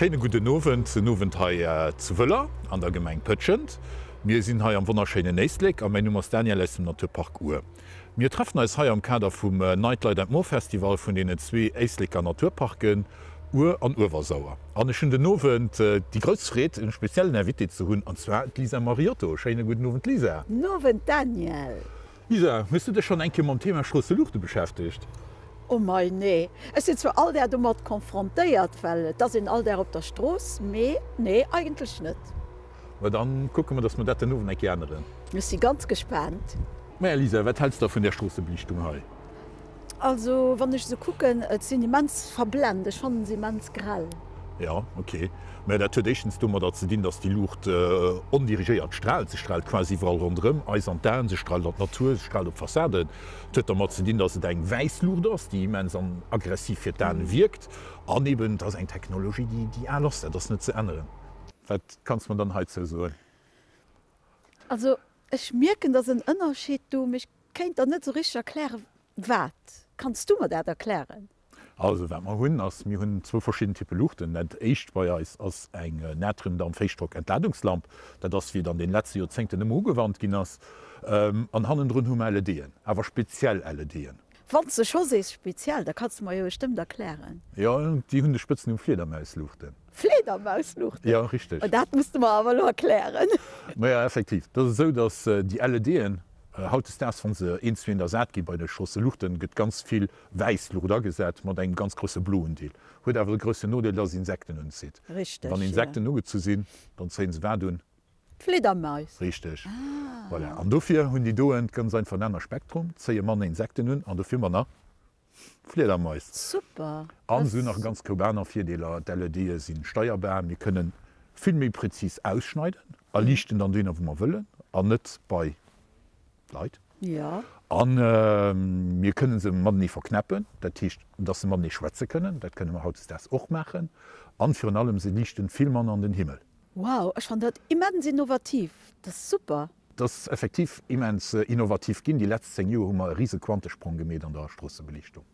Schéine gudden Owend, den Owend hei zu Wëller an der Gemeng Pëtschent. Mir sinn hei am wonnerschéinen Éislek a mäin Numm ass Daniel aus dem Naturpark Our. Mir treffen eis hei am Kader vum Night Light and More Festival vun deenen zwee Éisleker Naturparken Our an Uewersauer. An ech hunn den Owend déi grouss Freed en speziellen Invité ze hunn an zwar d'Lisa Mariotto. Schéine gudden Owend Lisa. Gudden Owend Daniel. Lisa, hues du dech schonn eng Kéier mam Thema Stroosseluuchte beschäftegt? Oh mei, nee. Ech sinn zwar all Dag domat konfrontéiert, well et ass een all Dag op der Strooss, mee nee, eigentlech net. Ma dann kucke mer, dass mer dat den Owend eng Kéier änneren. Ech si ganz gespaant. Maja Lisa, wat häls de vun där Stroossebeliichtung hei? Also wann ech se kucken, et sinn immens verblend, ech fannen se immens grell. Jo, ok. Mä dat huet éischtens domadder ze dinn, datt déi Luucht ondirigéiert straalt. Se straalt quasi iwwerall ronderëm eis an d'Aen, se straalt an d'Natur, se straalt op d'Fassaden. Et huet dermat ze dinn, datt et eng wäiss Luucht ass, déi immens an aggressiv fir d'Aen wierkt. An eben, et ass eng Technologie, déi al ass. Dat ass net ze änneren. Wat kanns mer dann heizou soen? Also ech mierken, et ass en Ënnerscheed do, mee ech Kéint der net sou richteg erklären wat. Kanns du mer dat erklären? Also wat mer hunn ass, mir hunn zwou verschidden Typpe Luuchten. Dat éischt bei eis ass eng Natriumdampfhéichdrockentladungslamp. Dat ass wéi et an den letzte Joerzéngten ëmmer ugewannt ginn ass. An hannendrun hu mer LEDen, awer speziell LEDen. Wann s de scho sees speziell, da kanns de mer jo bestëmmt erklären. Jo, déi hunn de Spëtznumm Fliedermausluuchten. Fliedermausluuchten? Jo, richteg. Oh, dat muss de mer awer elo erklären. Maja, effektiv. Dat ass esou, datt déi LEDen Hautdesdaags, wann se eens zu eent ersat gi bei de Stroosseluuchten, gëtt ganz vill wäiss Luucht agesat mat engem ganz grousse bloen Deel. Huet awer de groussen Nodeel, dass et Insekten unzitt. Richteg, Wann jo. Insekten ugezu sinn, dann zéien se wat un? D'Fliedermais. Richteg. Voilà. An dofir hunn déi doen ganz einfach en aner Spektrum, zéie manner Insekten un an dofir manner Fliedermais. Super! An se hunn nach e ganz Koup aner Virdeeler, D'LEDe si steierbar, mir kënnen vill méi präzis ausschneiden a liichten dann dohinner wou mer wëllen an net bei d'Leit. Jo. A mir kënne se matenee verknäppen, dat heescht, dass se matenee schwätze kënnen, dat kënne mer hautdesdaags och maachen. An virun allem, se liichten vill manner an den Himmel. Wow, ech fannen dat immens innovativ, dat ass super! Dat ass effektiv immens innovativ ginn. Déi letzt 10 Joer hu mer e rise Quantesprong gemeet an der Stroossebeliichtung.